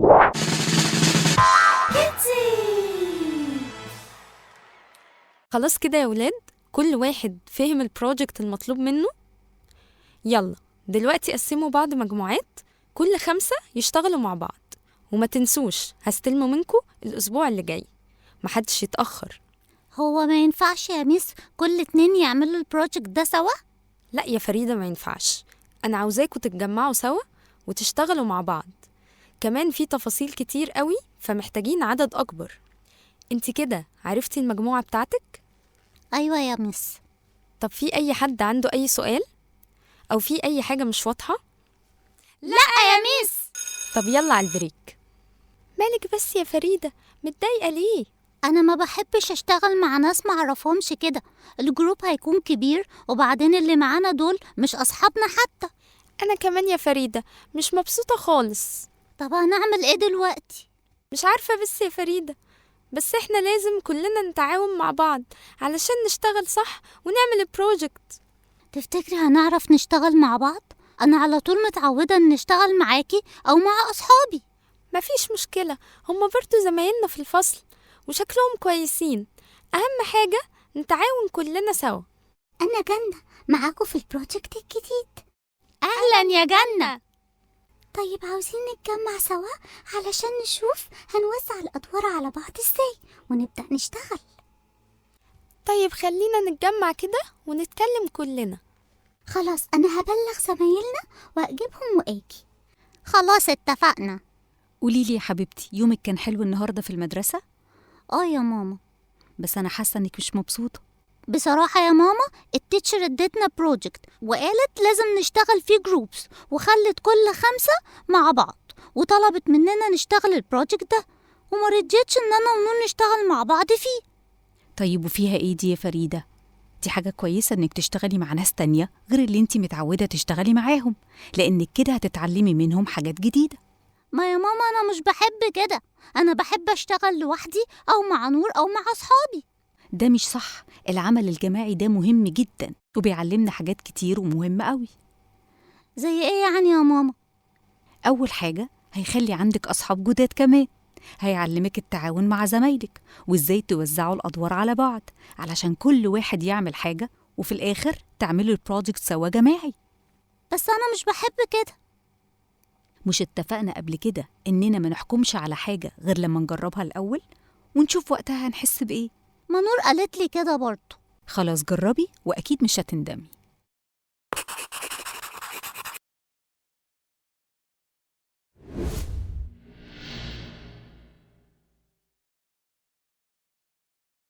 Kidsy. خلاص كده يا ولاد، كل واحد فهم ال project المطلوب منه. يلا دلوقتي قسموا بعض مجموعات، كل 5 يشتغلوا مع بعض، وما تنسوش هستلموا منكم الأسبوع اللي جاي، محدش يتأخر. هو ما ينفعش يا miss كل 2 يعملوا ال project ده سوا؟ لا يا فريدة ما ينفعش، أنا عاوزاكوا تتجمعوا سوا وتشتغلوا مع بعض. كمان في تفاصيل كتير قوي فمحتاجين عدد أكبر. انت كده عرفتي المجموعة بتاعتك؟ أيوة يا miss. طب في أي حد عنده أي سؤال؟ أو في أي حاجة مش واضحة؟ لا يا miss. طب يلا على ال break. مالك بس يا فريدة، متضايقة ليه؟ أنا ما بحبش أشتغل مع ناس ما أعرفهمش كده، ال group هيكون كبير، وبعدين اللي معانا دول مش أصحابنا حتى. أنا كمان يا فريدة مش مبسوطة خالص. طب هنعمل إيه دلوقتي؟ مش عارفة بس يا فريدة، بس إحنا لازم كلنا نتعاون مع بعض علشان نشتغل صح ونعمل ال project. تفتكري هنعرف نشتغل مع بعض؟ أنا على طول متعودة إن نشتغل معاكي أو مع أصحابي. مفيش مشكلة، هما برضو زمايلنا في الفصل وشكلهم كويسين، أهم حاجة نتعاون كلنا سوا. أنا جنة معاكم في ال project الجديد. أهلا يا جنة. طيب عاوزين نتجمع سوا علشان نشوف هنوزع الأدوار على بعض إزاي ونبدأ نشتغل. طيب خلينا نتجمع كده ونتكلم كلنا. خلاص أنا هبلغ زمايلنا وأجيبهم وآجي. خلاص اتفقنا. قولي لي يا حبيبتي، يومك كان حلو النهاردة في المدرسة؟ آه يا ماما. بس أنا حاسة إنك مش مبسوطة. بصراحة يا ماما ال teacher ادتنا project وقالت لازم نشتغل فيه groups، وخلت كل 5 مع بعض، وطلبت مننا نشتغل ال project ده، وما رضيتش إن أنا ونور نشتغل مع بعض فيه. طيب وفيها إيه دي يا فريدة؟ دي حاجة كويسة إنك تشتغلي مع ناس تانية غير اللي انتي متعودة تشتغلي معاهم، لأنك كده هتتعلمي منهم حاجات جديدة. ما يا ماما أنا مش بحب كده، أنا بحب أشتغل لوحدي أو مع نور أو مع أصحابي. ده مش صح، العمل الجماعي ده مهم جدا وبيعلمنا حاجات كتير ومهمة قوي. زي إيه يعني يا ماما؟ أول حاجة هيخلي عندك أصحاب جداد، كمان هيعلمك التعاون مع زمايلك وإزاي توزعوا الأدوار على بعض علشان كل واحد يعمل حاجة وفي الآخر تعملوا البروجكت سوا جماعي. بس أنا مش بحب كده. مش اتفقنا قبل كده إننا ما نحكمش على حاجة غير لما نجربها الأول ونشوف وقتها هنحس بإيه؟ ما نور قالت لي كده برضه. خلاص جربي وأكيد مش هتندمي.